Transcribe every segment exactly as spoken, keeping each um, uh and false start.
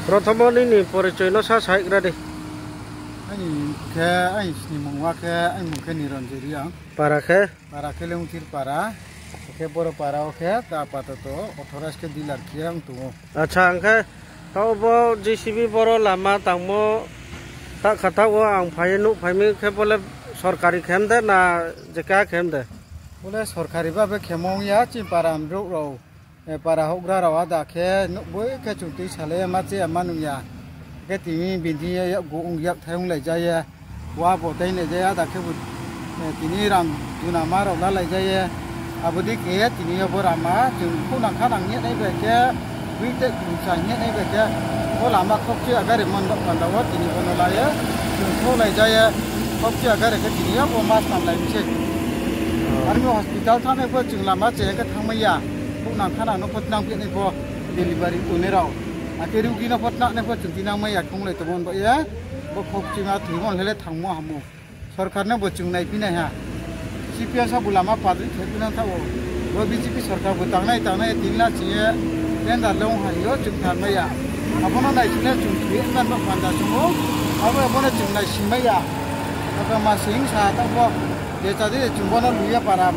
Prothomo nini porichoi no sa saigra di. Aini khe, aini snimung wa khe, aini mung khe Niranjoy Reang. Para khe? Para khe Lengthir para. Khe boro para wo khe ta apatoto authorized khe dealer khe ang tong ou. Acha, ang khe taoh bo J C B boro lama tangmo ta khatha wo ang phai ye nuh phai mi khe bo le sorkari khem de na jeka khem de? Bo le sorkari ba be khemo ong ya, chini para brouh rao, para houhgra rao ada khe nuhboi khe chung tuisalai ye ma che ya ma nung ya. Khe tini bini thing ye yakgu ong yakthai onglai ja ye. Wa bo tainai ja ye ada khe bo, tini rang junama rao lalai ja ye. Abo dei khe ye tini yo bo lama chung khunang khanang hing ye nai bai khe, bui tei khumsa hing ye nai bai khe, bo lama khokchi agari mon ba panda wo tini bo no la ye, chung tholai ja ye, khokchi agari khe tini yo bo ma snamlai mi se. Army hospital thanngnai pho chung lama che khe thanngmai ya. Khunang khanang no pho tnang phinai pho, delivery tongnai rao. Akhe rugi no pho tnangnai pho chung tinangmai ya khe onglai tongmo ba ye. Bo khokchi ma thoimo le le thangmo hamo. Sorkar no bo chung naiphi nai ha. C P M sa bo lama padri khe phinang tha ou. Bo B J P sorkar bo tangnai tangnai ye tin la ching ye tender le ong ha hing yo chung thanngmai ya. Abo no naising le chung thoi man ba panda chung ou. Abo abo no chung naisingmai ya. Abo ma sing sa ta pho. Je cha di chung bo no lui ye para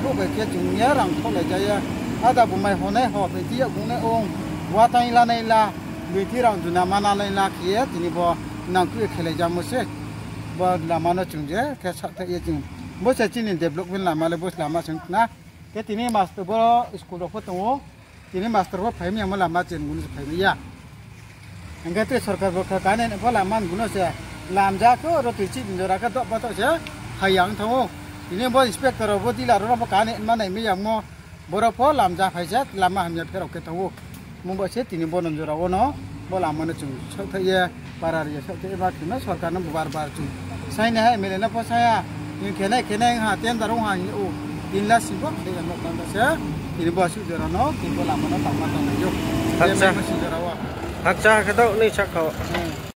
brouh bai khe chung ye rang kholai ja ye. Ada bo mai honai ho bai ti yakgu nai ong. Wa tang la nai la. Lui thi rang junama nanai la khe ye tini bo nangkhuh ye khelai jamo se. Bo lama no chung je khe saohthaih ye chung. Bo se chini development lama le bo lama se ong khna. Khe tini master bo school rao pho tong ou. Tini master pho phai mi yamo lama chengu no se phai mi ya. Hing khe tei sorkar bo kha kanai pho lama ngu no se lamja khe ro tui chih jora khe doh bato se phai ya ong thanng ou. Tini bo inspector rao bo dealer rao pho kanai ma nai mi yamo. Boro pho lamja phai se lama hamya pherao khe thanng ou. Mungba se tini bo no jora wo no bo lama no chung saohthaih ye, para ri ye saohthaih ye ma khe no sorkar no bo bar bar chung sainai ha, M L A no pho sa ya, hing khe nai khe nai ha, tender ong ha hing ou, tin la sing pho khe ya no tang se, tini bo asuh jora no, tini bo lama no tangma tanglai ou. Hakcha. Sing jora wo. Hakcha khe taoh ni sakha.